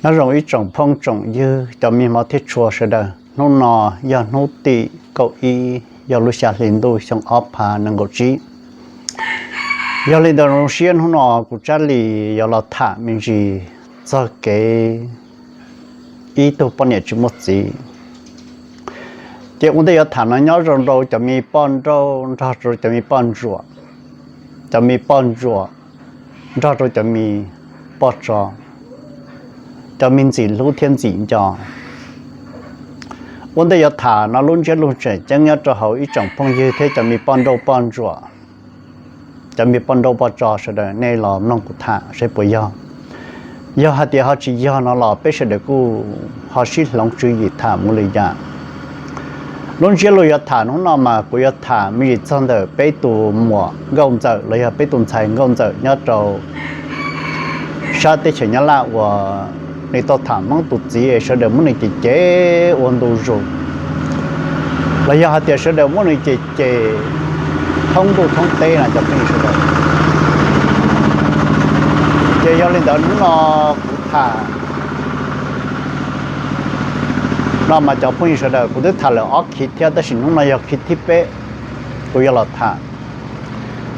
Nyob zoo ib tsoom phooj tsoom ywg cov me hmov thiab tshua sawv daws, hnub no yog hnub tim kaum ib, yog lub xya hli ntuj xyoo ob phav nees nkaum tsib. Yog li ntawd zoo siab hnub no kuv Tsab Lis yuav los tham me ntsis txog kev ib tug poj niam tsis muaj txiv. Ces ua ntej yuav tham no nyob zoo rau cov me poj nrauj nrog rau cov me poj ntsuam, cov me poj ntsuam nrog rau cov me poj tso, cov me ntxim hlub thiab ntxim nco. Ua ntej yuav tham no lub ntsiab lus tseem ceeb nyob rau hauv ib tsoom phooj ywg thiab cov me poj nrauj poj ntsuam, cov me poj nrauj poj tso sawv daws nej los mloog kuv tham saib puas yog. Yog hais tias ho tsis yog no los peb sawv daws kuj ho sib hloov tswv yim tham mus li cas. Lub ntsiab lus yuav tham hnub no mas kuv yuav tham me ntsis txog ntawm peb tus muam nkauj ntxawm los yog peb tus ntxhais nkauj ntxawm nyob rau sab teb chaws Nyab Laj uas nws tau tham Hmoob tus txiv es sawv daws muab nws cem cem ua ntu zus, los yog hais tias sawv daws muab nws cem cem thoob ntuj thoob teb no cov phooj ywg sawv daws. Ces yog li ntawd hnub no kuv tham no mas cov phooj ywg sawv daws, kuv twb tham lawm ob khiv thiab tab sis hnub no yog khiv thib peb kuv yuav los tham.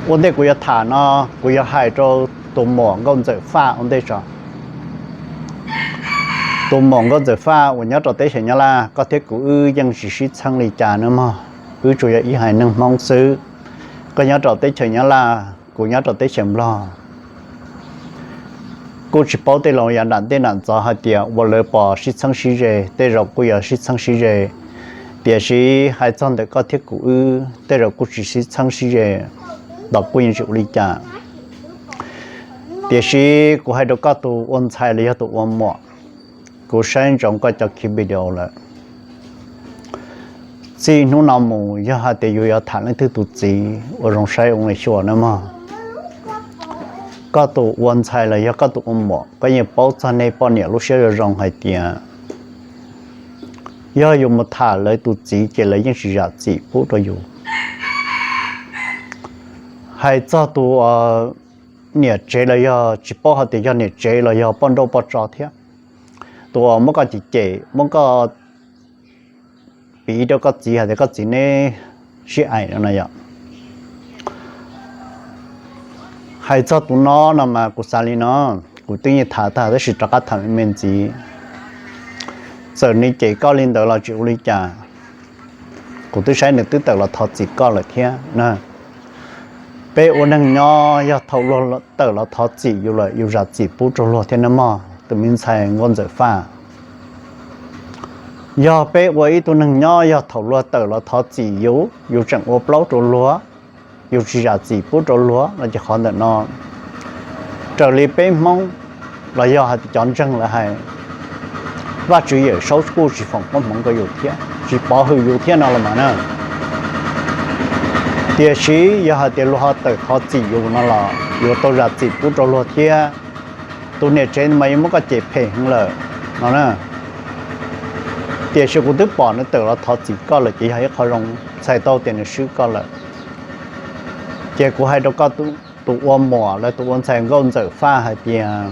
Ua ntej kuv yuav tham no kuv yuav hais rau tus muam nkauj ntxawm Faj ua ntej tso. Tus muam nkauj ntxawm Faj uas nyob rau teb chaws Nyab Laj, koj thiab kuv wb yeej tsis sib txheeb li cas nawb mog, wb tsuas yog ib haiv neeg Hmoob xwb. Koj nyob rau teb chaws Nyab Laj, kuv nyob rau teb chaws Nplog. Kuj tsis paub tej laus yav nram ntej nram ntxov hais tias ua lawv pom sib txheeb sib ze, tej zaum kuj yuav sib txheeb sib ze. Tiam sis hais txog ntawm koj thiab kuv wb tej zaum kuj tsis sib txheeb sib ze los kuj yeej tsis ua li cas. Tiam sis kuv hais rau koj tus ua ntxhais los yog tus ua muam, kuv saib ntsoov koj cov khiv video lawm. Txij hnub no mus yog hais tias yus yuav tham leej twg tus txiv ua zoo saib ua xyuas nawb mog. Koj tus ua ntxhais los yog koj tus ua muam, koj yeej paub txog nej poj niam lub siab zoo zoo hais tias yog yus mus tham lawv tus txiv ces lawv yeej tsis zam txim pub rau yus. Hais txog tus niam tsev los yog tsis paub hais tias yog niam tsev los yog poj nrauj poj tso thiab, tus uas muab koj cem cem, muab koj piv rau koj txiv hais tias koj txiv neb sib aim no no yom. Hais txog tus no no mas kuv xav li no, kuv twb yeej tham tag tab sis rov qab tham me me ntxiv. Txawm nws cem koj li ntawd los tsis ua li cas, kuv twb saib nws twb tawm los thov txim koj lawm thiab na. Peb ua neeg nyob yog thaum luag tawm los thov txim yus lawm yus zam txim pub rau luag thiab nawb mog tus me ntxhais nkauj ntxawm Faj. Yog peb ua ib tug neeg nyob yog thaum luag tawm los thov txim yus, yus tseem ua plaub rau luag, yus tsis zam txim pub rau luag no ces qhov ntawm no raws li peb Hmoob los yog hais tias cov ntseeg lawv hais, Vajtswv Yawmsaub kuj tsis foom koob hmoov rau yus thiab tsis pov hwm yus thiab no los mas na. Tiam sis yog hais tias luag ho tawm thov txim yus no los yuav tau zam txim pub rau luag thiab. Tus niam tsev mas yuav muab koj cem phem heev lawm no na. Tiam sis kuv twb pom nws tawm los thov txim koj lawm ces yog ib qho zoo, txhais tau tias nws swb koj lawm. Ces kuv hais rau koj tus ua muam los tus ua ntxhais nkauj ntxawm Faj hais tias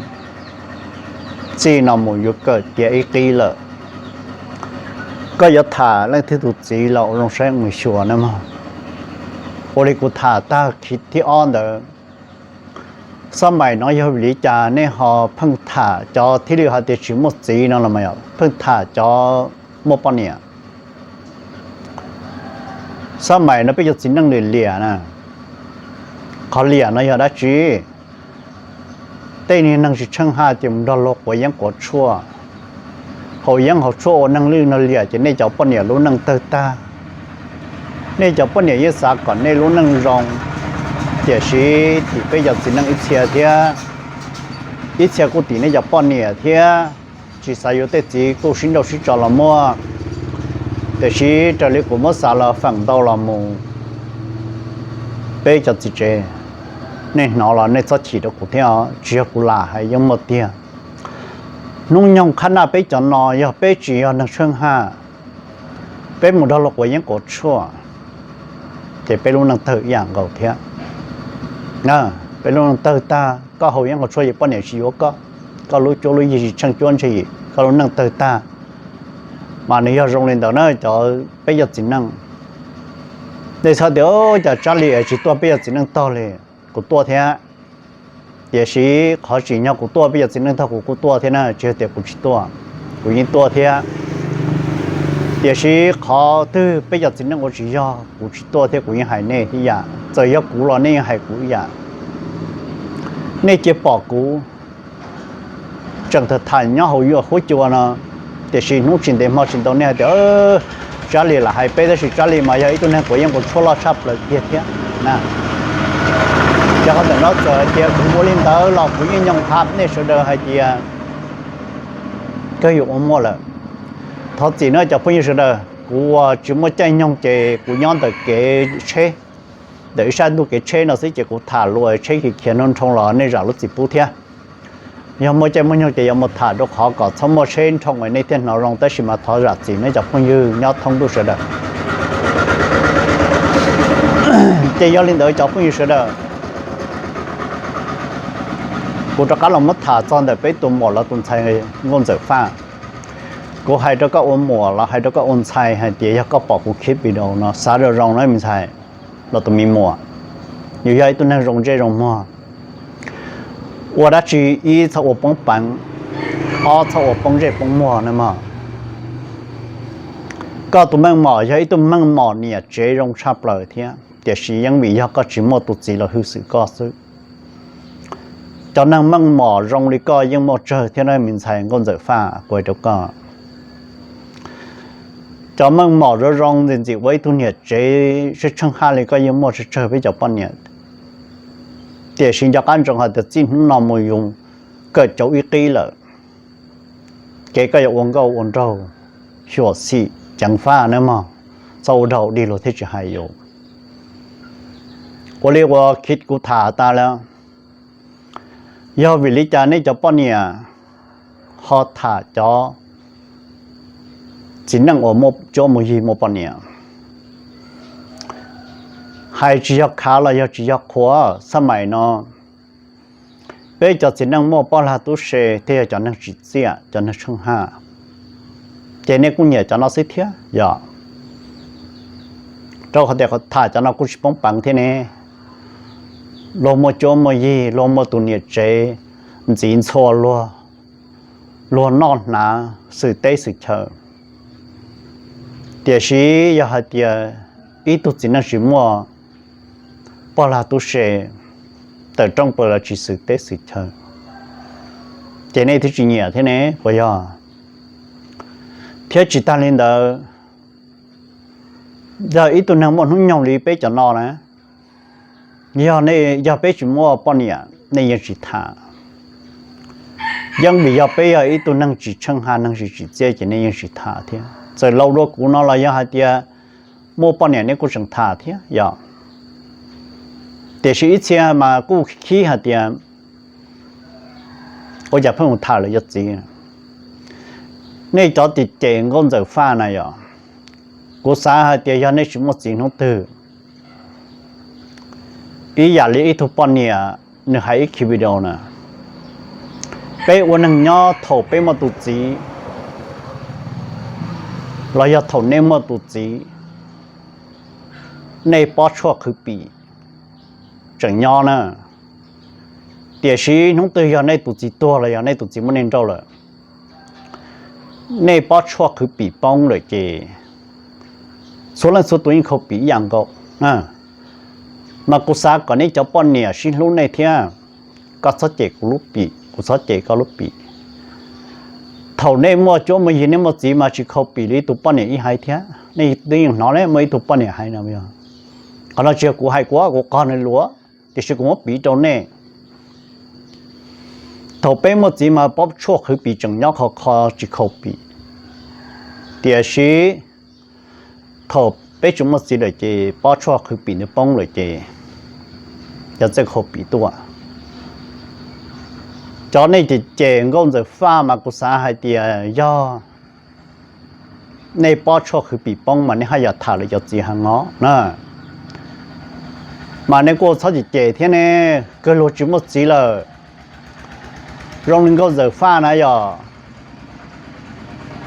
txij no mus yuav kawm tiav ib qib lawm. Koj yuav tham leej twg tus txiv los ua zoo saib mus xyuas na mog. Ua li kuv tham tag khiv thib ob ntawd, xab mais no yog vim li cas nej ho pheej tham cov thiaj li hais tias tsis muaj txiv no los mas yog pheej tham cov muaj poj niam. Xab mais no peb cov txiv neej liam liam na, qhov liam no yog dab tsi? Tej niag neeg tsis tsheej haj ces mus nrog luag quav yeeb quav tshuaj, haus yeeb haus tshuaj ua neeg lwj no liam ces nej cov poj niam lub neej tawg tag. Nej cov poj niam yeej xav kom nej lub neej zoo, tiam sis tim peb cov txiv neej ib txhia thiab, ib txhia kuj tim nej cov poj niam thiab. Tsis xav yuav tej txiv kuj sib nrauj sib tso los muaj, tiam sis raws li kuv muab xav los feem ntau los mus, peb cov txiv tsev, nej hnov los nej txhob chim rau kuv thiab, tsis yog kuv lam hais, yeej muaj tiag. Hnub nyoog qhab naj peb cov no yog peb tsis yog neeg tsheej haj, peb mus nrog luag quav yeeb quav tshuaj, ces peb lub neej tawg ib yam nkaus thiab. Peb lub neej tawg tag, koj haus yeeb haus tshuaj ces poj niam tsis yuav koj. koj lub cuab lub yig tsis tsheej cuab ntshe koj lub neej tawg tag. Mas nws yog zoo li ntawd na cov peb cov txiv neej. Nej txhob tias cas Tsab Lis tsis tuaj peb cov txiv neej tog li. Kuv tuaj thiab, tiam sis qhov tsim nyog kuv tuaj peb cov txiv neej tog kuv kuj tuaj thiab na, tsis yog tias kuv tsis tuaj, kuv yeej tuaj thiab. Tiam sis qhov twg peb cov txiv neej ua tsis yog kuv tsis tuaj thiab kuv yeej hais nej ib yam, txawm yog kuv los nej yeej hais kuv ib yam. Nej cia pom kuv tseem tham tham nyob hauv huab cua no, tiam sis hnub tsis ntev hmo tsis ntau nej hais tias Tsab Lis lam hais peb, tab sis Tsab Lis mas yog ib tug neeg quav yeeb quav tshuaj loj tshaj plaws tiag thiab na. Ces qhov ntawm no txawm hais tias kuv ua li ntawd los kuv yeej nyoo hab nej sawv daws hais tias kawg yuav ua muaj lawm. Thov txim na cov phooj ywg sawv daws, kuv ua tsis muaj caij nyoog ces kuv nyob ntawm kev tsheb, ntawm ib sab ntug kev tsheb no xwb ces kuv tham luag tsheb khiav khiav nroo nroo los nej zam lub txim pub thiab. Yog muaj caij muaj nyoog ces yuav mus tham rau qhov kom txhob muaj tsheb nroo nej thiaj hnov zoo, tab sis mas thov zam txim nej cov phooj ywg nyob thoob ntuj sawv daws. Ces yog li ntawd cov phooj ywg sawv daws, kuv rov qab los muab tham txog ntawm peb tus muam los tus ntxhais Nkauj Ntxawm Faj. Kuv hais rau koj ua muam los hais rau koj ua ntxhais hais tias yog koj pom kuv clip video no xav rau zoo na me ntxhais los tus me muam, yus yog ib tug neeg zoo ntsej zoo muag. Ua dab tsi ib txhob ua poob peev, ob txhob ua poob ntsej poob muag na mog. Koj tus meej mom yog ib tug meej mom niam tsev zoo tshaj plaws thiab, tiam sis yeej vim yog koj tsis muaj tus txiv los hwj xwm koj xwb. Cov neeg meej mom zoo li koj yeej muaj tsawg thiab na me ntxhais Nkauj Ntxawm Faj, kuv hais rau koj. Cov meej mom zoo zoo ntxim ntxim ua ib tug niam tsev tsheej tsheej haj li koj yeej muaj tsawg tsawg peb cov poj niam. Tiam sis nco qab ntsoov hais tias txij hnub no mus yus kawm cauv ib qib lawm, kev koj yuav ua nkauj ua nraug, xyuam xim ceev faj nawb mog, txhob ua dog dig luag thiaj tsis hais yus. Ua li ua khib kuv tham tas lawm, yog vim li cas nej cov poj niam ho tham cov txiv neej uas muaj cuab muaj yig muaj poj niam? Hais tsis yog khav los yog tsis yog qhuas, xab mais no peb cov txiv neej muaj poj lag tub se thiaj yog cov neeg tsim txiaj, cov neeg tsheej haj. Ces nej kuj nyiam cov no xwb thiab yom? Rau qhov tias tham cov no kuj tsis poob peev thiab ne. Luag muaj cuab muaj yig, luag muaj tus niam tsev ntxiv ntxhua luag, luag noj hnav xwm teb xwm chaw. Tiam sis yog hais tias ib tug txiv neej tsis muaj poj lag tub se, tawm rooj plaws los tsis xwm teb xwm chaw, ces nej twb tsis nyiam thiab ne puas yog? Thiab tsis tag li ntawd, yog ib tug neeg muaj hnub nyoog li peb cov no na, yog nej, yog peb tsis muaj poj niam nej yeej tsis tham. Yeej vim yog peb yog ib tug neeg tsis tsheej haj, neeg tsis tsim txiaj ces nej yeej tsis tham thiab. Txawm laus dua kuv no los yog hais tias muaj poj niam nej kuj tseem tham thiab yom? Tiam sis ib txhia mas kuj khib hais tias ua cas pheej mus tham lawv cov txiv. Nej cov cem cem Nkauj Ntxawm Faj na yom, kuv xav hais tias yog nej tsis muaj txiv hnub twg, ib yam li ib tug poj niam nws hais ib khib video na, peb ua neeg nyob thaum peb muaj tus txiv los yog thaum nej muaj tus txiv, nej pob tshuaj qhwv pim tseem nyob na. Tiam sis hnub twg yog nej tus txiv tuag los yog nej tus txiv muaj neej nrauj lawm, nej pob tshuaj qhwv pim poob lawm ces txhua leej txhua tus yeej khaus pim ib yam nkaus. Mas kuv xav kom nej cov poj niam sib hlub nej thiab, koj txhob cem kuv lub pim, kuv txhob cem koj lub pim. Thaum nej muaj cuab muaj yig nej muaj txiv mas tsis khaus pim li ib tug poj niam ib haiv thiab. Nej twb yeej hnov ne muaj ib tug poj niam hais no, qhov no tsis yog kuv hais, kuv kuv qog nws luav, tiam sis kuv muab piv rau nej. Thaum peb muaj txiv mas pob tshuaj qhwv pim tseem nyob khov kho tsis khaus pim, tiam sis thaum peb tsis muaj txiv lawm ces pob tshuaj qhwv pim ntawd poob lawm ces cov txawj khaus pim tuaj. Cov nej cem cem Nkauj Ntxawm Faj mas kuv xav hais tias yog nej pob tshuaj qhwv pim poob mas nej haj yam tham lawv cov txiv heev os na. Mas nej kuj txhob cem cem thiab ne, kawg luag tsis muaj txiv lawm, Zoo li nkauj Ntxawm Faj na yog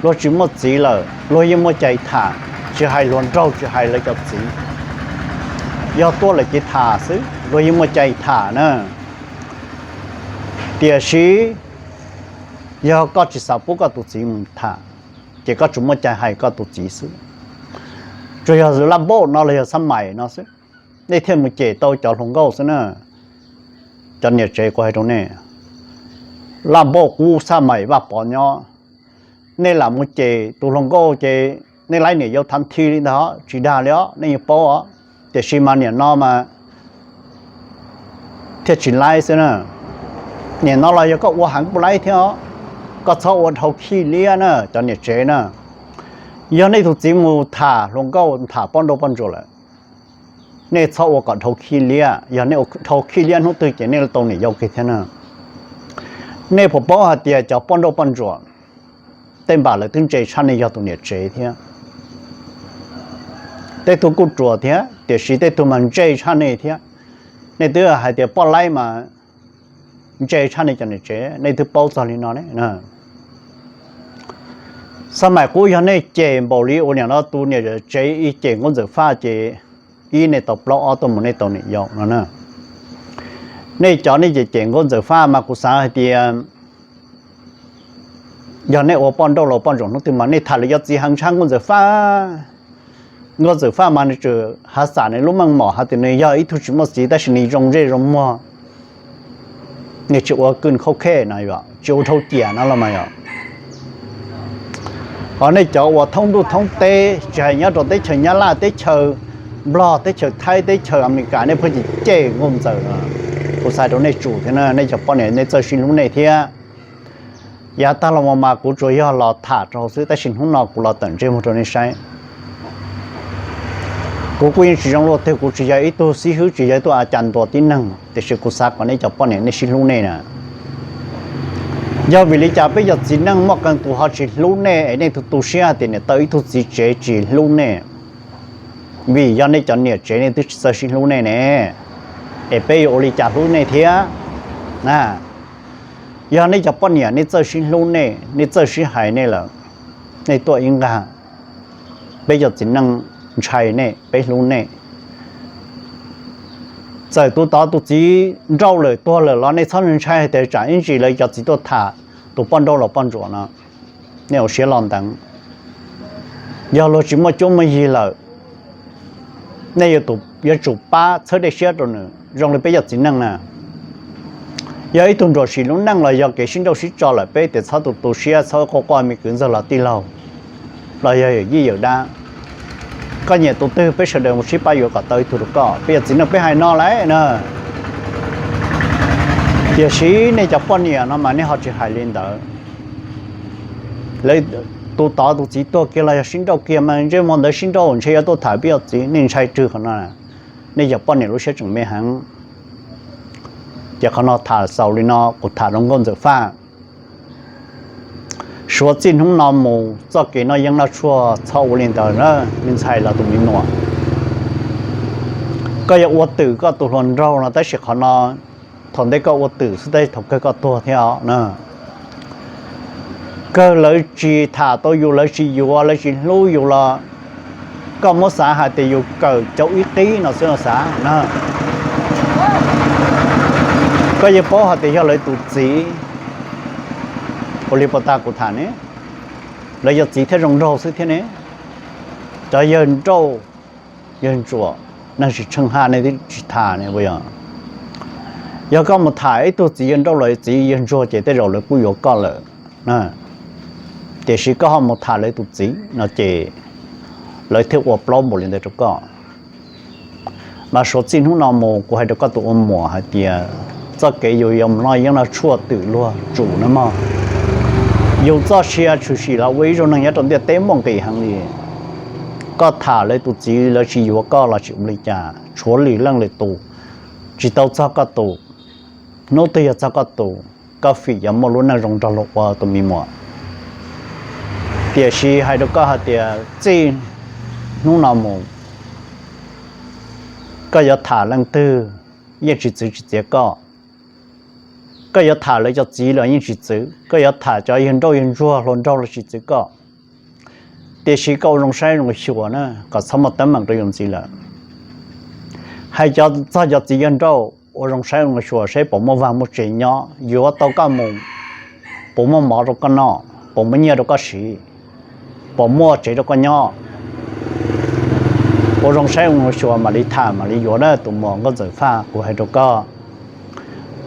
luag tsis muaj txiv lawm, luag yeej muaj cai tham, tsis hais hluas nraug tsis hais lawv cov txiv, yog tuaj lawm ces tham xwb, luag yeej muaj cai tham na. Tiam sis yog koj tsis xav pub koj tus txiv mus tham, ces koj tsuas muaj cai hais koj tus txiv xwb. Tsuas yog laj npauj no los yog xab mais no xwb, nej thiaj mus cem tau cov hluas nkauj xwb na. Cov niam tsev, kuv hais rau nej, laj npauj qub xab mais Vaj Pov nyob, nej lam mus cem tus hluas nkauj ces nej laib niam yau thav thi li ntag, tsis dag li os, nej yeej paub os. Tiam sis mas nim no mas thiaj tsis laib xwb na. Nim no los yog koj ua heev kuj laib thiab os, koj txhob ua dhau khij liab na cov niam tsev na. Yog nej tus txiv mus tham hluas nkauj tham poj nrauj poj ntsuam lawm, nej txhob ua kom dhau khij liab, yog nej ua dhau khij liab hnub twg ces nej tau niam yau kiag thiab na. Nej puas paub hais tias cov poj nrauj poj ntsuam tej npam lawv twb ntse tshaj nej yog tus niam tsev thiab. Tej tug kuj ruam thiab, tiam sis tej tug mas ntse tshaj nej thiab. Nej twb hais tias poj laib mas ntse tshaj nej cov niam tsev, nej twb paub txog li no ne. Xab mais qub yog nej cem npaum li uas nim no tus niam tsev ib cem nkauj Ntxawm Faj ces ib nej tau plaub ob tuaj mus nej tau niam yau no na. Nej cov nej cem cem nkauj Ntxawm Faj mas kuv xav hais tias yog nej ua poj nrauj los poj ntsuam hnub twg mas nej tham lawv cov txiv heev tshaj nkauj Ntxawm Faj. Nkauj Ntxawm Faj mas nws tsuas hav xam nws lub meej mom hais tias nws yog ib tug tsis muaj txiv tab sis nws zoo ntsej zoo muag, nws tsis ua kws khaub khej no, tsis ua dhau ciam no los mas yog. Ho nej cov uas thoob ntuj thoob teb tsis hais nyob rau teb chaws Nyab Laj, teb chaws Nplog, teb chaws Thaib, teb chaws Amelikas, nej pheej cem cem nkauj Ntxawm no, kuv xav rau nej tsum thiab na, nej cov poj niam nej txawj sib hlub nej thiab. Yav tag los mas kuv tsuas yog los tham rau xwb tab sis hnub no kuv los tawm ntsej muag rau nej saib. Kuv kuj yeej tsis zoo luaj twg, kuv tsis yog ib tug xib hwb, tsis yog ib tug a cas ntuas tib neeg, tiam sis kuv xav kom nej cov poj niam nej sib hlub nej na. Yog vim li cas peb cov txiv neej muaj qee tus ho tsis hlub nej es nej tu tu siab hais tias niam tau ib tug txiv tsev tsis hlub nej? Vim yog nej cov niam tsev nej twb tsis txawj sib hlub nej ne, es peb yuav ua li cas hlub nej thiab? Yog nej cov poj niam nej txawj sib hlub nej, nej txawj sib hais nej lawm, nej tuaj ib nqag, peb cov txiv neej ntshai nej, peb hlub nej. Txawm tus tod tus txiv nrauj lawm tuag lawm los nej txhob ntshai hais tias tsam ib ntsis lawv cov txiv tuaj tham tus poj nrauj los poj ntsuam no. Nej ua siab los ntev. Yog luag tsis muaj cuab muaj yig lawm, nej yuav tsum pab txhawb dej siab rau nws zoo li peb cov txiv neej na. Yog ib tug nruam sim lub neej los yog kev sib nrauj sib tso lawm peb tias txhob tu tu siab, txhob quaj quaj me kwv ntxawg los tij laug, los yog yawm yij yawm dab. Koj nyiam tus twg peb sawv daws mus sib pab yuav kom tau ib tug rau koj, peb yog txiv neej peb hais no lawm na. Tiam sis nej cov poj niam no mas nej ho tsis hais li ntawd. Lawv tus tod tus txiv tuag kiag los yog sib nrauj kiag mas ntsej muag ntawd sib nrauj ntshe yuav tuaj tham peb yog txiv, nej ntshai rwg qhov no. Nej cov poj niam lub siab tseem me heev. Ces qhov no tham xaus li no, kuv tham rau nkauj Ntxawm Faj. Suav txij hnub no mus txoj kev noj yeeb noj tshuaj txhob ua li ntawd na, me ntxhais los tus me muam. Koj yuav ua twm koj tus hluas nraug no tab sis qhov no thaum ntej koj ua twm xwb tab sis thaum kawg koj tuag thiab os na. Kawg lawv tsis tham tau yus, lawv tsis yuav, lawv tsis hlub yus los koj muab xav hais tias yus kawm cov ib qib no xwb no xav na. Koj yeej paub hais tias yog lawv tus txiv, ua li puas tas kuv tham ne, lawv yog txiv thiab zoo nraug xwb thiab ne. Cov yawg nrauj yawg ntsuam neeg tsis tsheej haj nej twb tsis tham ne, puas yog? Yog koj mus tham ib tug txiv yawg nrauj los txiv yawg ntsuag ces tej zaum lawv kuj yuav koj lawm. Tiam sis koj ho mus tham lawv tus txiv no ces lawv thiaj ua plaub npaum li ntawd rau koj. Mas suav txij hnub no mus kuv hais rau koj tus ua muam hais tias txoj kev yus yuav mus noj yeeb noj tshuaj twm luag tsum na mog. Yus txoj sia tshwm sim los ua ib zaug neeg nyob rau ntiaj teb muaj nqis heev li. Koj tham lawv tus txiv lawv tsis yuav koj los tsis ua li cas, tshuav lwm leej lwm tus, tsis tau txog koj tus. Hnub twg yog txog koj tus, koj fim yuav muaj lub neej zoo nrog luag ua tus me muam. Tiam sis hais rau koj hais tias txij hnub no mus koj yuav tham leej twg yeej tsis txwv tsis txiav koj. Koj yuav tham lawv cov txiv los yeej tsis txwv, koj yuav tham cov yawg nrauj yawg ntsuag hluas nraug los tsis txwv koj. Tiam sis koj ua zoo saib zoo xyuas na, kom txhob muaj teeb meem rau yus ntxiv lawm. Hais txog cov txiv yawg nrauj, ua zoo saib zoo xyuas saib puas muaj vaj muaj tsev nyob, yuav tau koj mus, puas muaj mov rau koj noj, puas muaj nyiaj rau koj siv, puas muaj tsev rau koj nyob. Ua zoo saib zoo xyuas mam li tham mam li yuav na tus muam Nkauj Ntxawm Faj, kuv hais rau koj.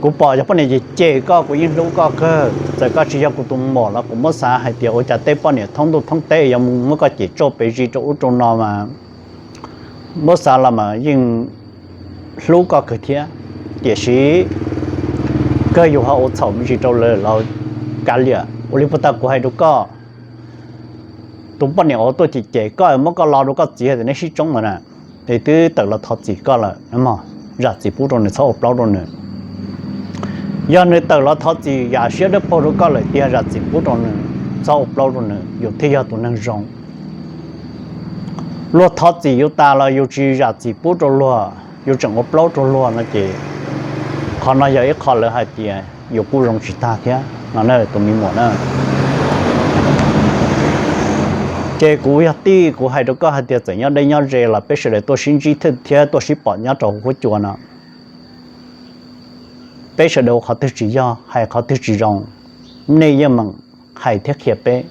Kuv pom cov poj niam cem cem koj kuv yeej hlub koj kawg, txawm koj tsis yog kuv tus muam los kuv muab xav hais tias ua cas tej poj niam thoob ntuj thoob teb yuav mus muab koj cem tsauj pes zis rau ub rau no mas muab xav los mas yeej hlub koj kawg thiab. Tiam sis kawg yus ho ua txhaum me ntsis rau lawv los kav liam. Ua li puag ta kuv hais rau koj, tus poj niam uas tuaj cem cem koj muab koj lo rau koj txiv tias neb sib tsoob lawm na, es twb tawm los thov txim koj lawm, zam txim pub rau nws, txhob ua plaub rau nws. Yog nws tawm los thov txim yam siab dawb paug rau koj lawm tiag, zam txim pub rau nws, txhob ua plaub rau nws, yus thiaj yog tus neeg zoo. Luag thov txim yus tas los yus tsis zam txim pub rau luag, yus tseem ua plaub rau luag no ces qhov no yog ib qho lawv hais tias yus kuj zoo tsis tag thiab no na tus me muam na. Ces kuv yog tij kuv hais rau koj hais tias txawm nyob deb nyob ze los peb sawv daws tuaj sib ntsib thiab tuaj sib pom nyob rau hauv huab cua no. Peb sawv daws ua qhov twg tsis yog, hais qhov twg tsis zoo, nej yeej meem hais thiab qhia peb.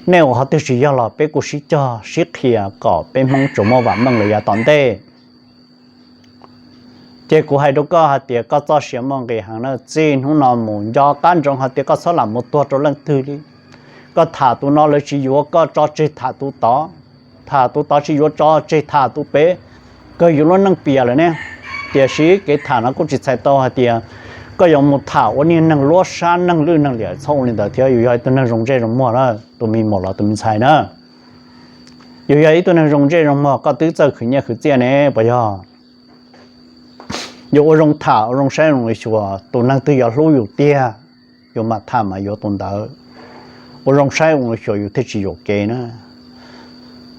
Nej ua qhov twg tsis yog los peb kuj sib cog sib qhia kom peb Hmoob tsuas muaj vam meej lawm yav tom ntej. Ces kuv hais rau koj hais tias koj txoj sia muaj nqis heev na, txij hnub no mus nco qab ntsoov hais tias koj txhob lam mus tuag rau leej twg li. Koj tham tus no lawv tsis yuav koj tso tseg tham tus tod, tham tus tod tsis yuav tso tseg tham tus pem, kawg yus lub neej piam lawm ne. Tiam sis kev tham no kuj tsis txhais tau hais tias koj yuav mus tham ua niag neeg luab sab neeg lwj neeg liam, txhob ua li ntawd thiab. Yus yog ib tug neeg zoo ntsej zoo muag na, tus me muam los tus me ntxhais na. Yus yog ib tug neeg zoo ntsej zoo muag, koj twb txawj khwv nyiaj khwv txiaj ne puas yog? Yus ua zoo tham ua zoo saib zoo xyuas, tus neeg twg yuav hlub yus tiag, yus mam tham mas yuav tus ntawd. Ua zoo saib zoo xyuas yus thiaj tsis yuam kev na.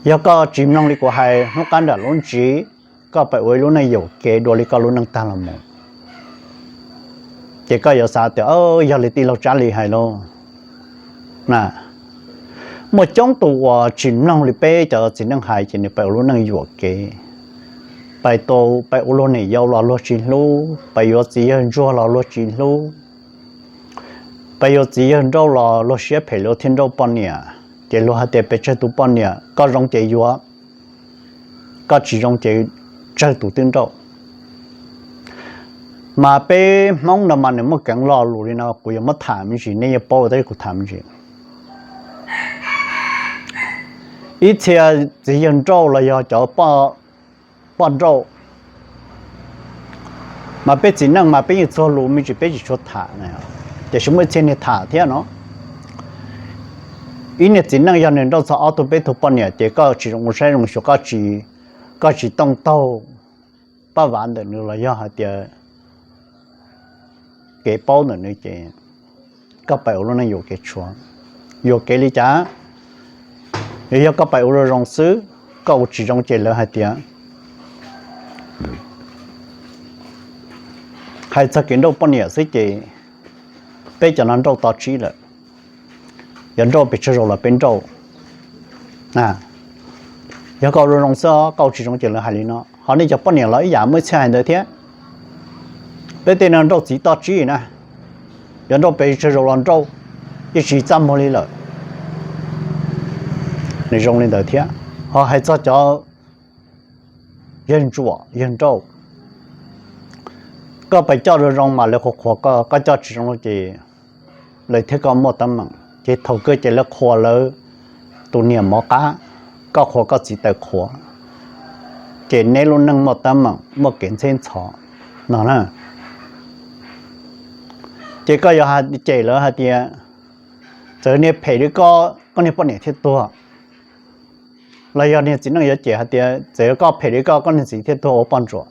Yog koj tsis mloog li kuv hais hnub qab nram lub ntsis, koj pheej ua ib lub neej yuam kev dua li koj lub neej tag los mus. Ces koj yuav xav tias yog li tij laug Tsab Lis hais lauj. Muaj coob tus uas tsis mloog li peb cov txiv neej hais ces nws pheej ua lub neej yuam kev, pheej ua luag niam yau los luag tsis hlub, pheej yuav txiv yawg ntsuag los luag tsis hlub, pheej yuav txiv yawg nrauj los luag siab phem luag thiaj nrauj poj niam. Ces luag hais tias pes tsawg tus poj niam, koj zoo ces yuav, koj tsis zoo ces tsawg tus twb nrauj. Mas peb Hmoob no mas nws muaj keev lo lus li no, kuv yuav muab tham me ntsis nej yuav paub tab kuv tham me ntsis. Ib txhia txiv yawg nrauj los yog cov poj nrauj, mas peb txiv neej mas peb yeej txuag lus me ntsis peb tsis tshua tham, tiam sis muaj ib txhia niag tham thiab no. Ib niag txiv neej yog nws nrauj txog ob tug peb tug poj niam ces koj tsis zoo ua saib zoo xyuas, koj tsis tooj taug paj vav ntawm nws los yog hais tias kev paub ntawm nws ces koj pheej ua lub neej yuam kev tshuav. Yuam kev li cas? Yog koj pheej ua zoo zoo xwb, koj ua tsis zoo ces lawv hais tias, hais txog kev nrauj poj niam xwb ces peb cov no nrauj to tsib lawm. Yog nrauj pes tsawg zaus los peb nrauj. Yog koj ua zoo zoo xwb, koj ua tsis zoo ces lawv hais li no. Ho nej cov poj niam los ib yam muaj ib txhia hais ntawd thiab. Peb tej no nrauj txiv to tsib na, yog nrauj pes tsawg zaus los nrauj, yeej tsis txaj muag li lawm. Nws zoo li ntawd thiab. Ho hais txog cov yawg ntsuam yawg nrauj, koj pheej coj zoo zoo mas lawv qhuas qhuas koj, koj coj tsis zoo ces lawv thiab koj muaj teeb meem. Ces thaum kawg ces lawv qhuas lawv tus niam mov qab, koj qhuas koj txiv taws qhuav, ces neb lub neej muaj teeb meem muaj kev ntxheb ntxhov no na. Ces koj yuav cem lawv hais tias, txawm niag phem li koj, koj niag poj niam thiaj tuag. Los yog niag txiv neej yuav cem hais tias txawm koj phem li koj, koj niag txiv thiaj tuag ua poj ntsuam.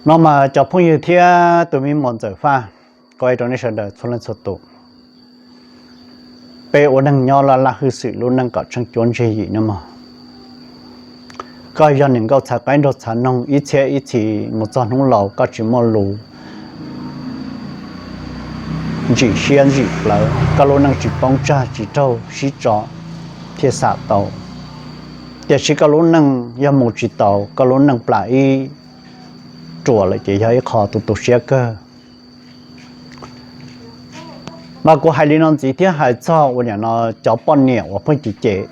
No mas cov phooj ywg thiab tus me muam Ntxawm Faj, kuv hais rau nej sawv daws txhua leej txhua tus, peb ua neeg nyob laj laj hwj xwm lub neej kom tsheej cuab ntseg yim no mog. Koj yog niam nkauj txhav qaib nraug txhav noog, ib txhiab ib txhis mus txog hnub laus koj tsis muaj lus, ntsim siab ntsim plawv, koj lub neej tsis poob tsag tsis raug sib tso thiaj xam tau. Tiam sis koj lub neej yog mus tsis taus, koj lub neej plam ib ruam lawm ces yog ib qho tu tu siab kawg. Mas kuv hais li no ntxiv thiab hais txog ua niam no cov poj niam uas pheej cem cem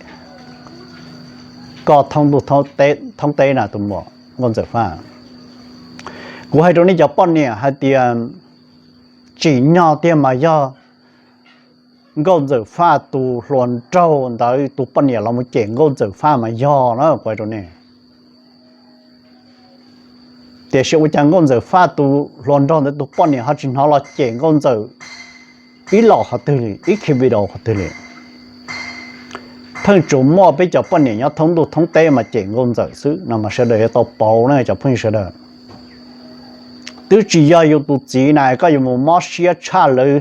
koj thoob ntuj thoob teb na tus muam Nkauj Ntxawm Faj. Kuv hais rau nej cov poj niam hais tias tsim nyog tiag mas yog Nkauj Ntxawm Faj tus hluas nraug ntawd tus poj niam los mus cem Nkauj Ntxawm Faj mas yog na kuv hais rau nej. Tiam sis ua cas Nkauj Ntxawm Faj tus hluas nraug ntawd tus poj niam ho tsis hnov los cem Nkauj Ntxawm ib los qhov twg li, ib khi video qhov twg li? Pheej tsuas muaj peb cov poj niam nyob thoob ntuj thoob teb mas cem Nkauj Ntxawm xwb no mas sawv daws yuav tau pauv na cov phooj ywg sawv daws. Twb tsis yog yus tus txiv na koj yuav mus mob siab tshaj lawv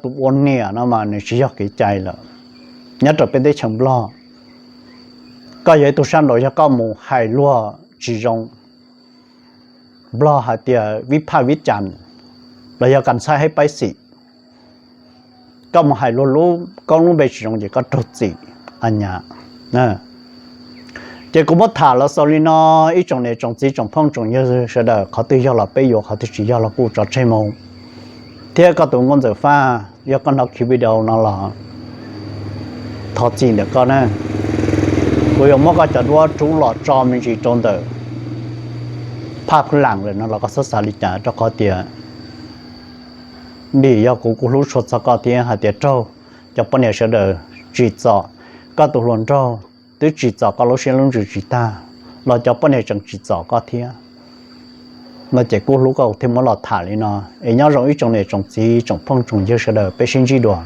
tus ua niam no mas nws tsis yog kev cai lawm. Nyob rau peb teb chaws Nplog, koj yog ib tug sab nraud yog koj mus hais luag tsis zoo, Nplog hais tias vib phaj vib cas los yog kas ntxhab hib paib xim, koj mus hais luag lub koob lub npe tsis zoo ces koj raug txim a nyab. Ces kuv muab tham los xaus li no, ib tsoom niam tsoom txiv tsoom phooj tsoom ywg sawv daws, qhov twg yog los peb yuav, qhov twg tsis yog los kuj tso tseg mus. Thiab koj tus Nkauj Ntxawm Faj, yog koj hnov khi video no los thov txim ntawm koj na. Kuv yuav muab koj cov duab rub los tso me ntsis rau ntawm phaj phu lam lawm no los koj txhob xav li cas rau qhov tias vim yog kuv kuj hlub tshua txog koj thiab hais tias raug cov poj niam sawv daws tsim txom koj tus hluas nraug, twb tsim txom koj lub siab lub ntsws tsis tag los cov poj niam tseem tsim txom koj thiab. No ces kuj hlub koj thiaj muab los tham li no. Es nyob zoo ib tsoom niam tsoom txiv tsoom phooj tsoom ywg sawv daws, peb sib ntsib dua.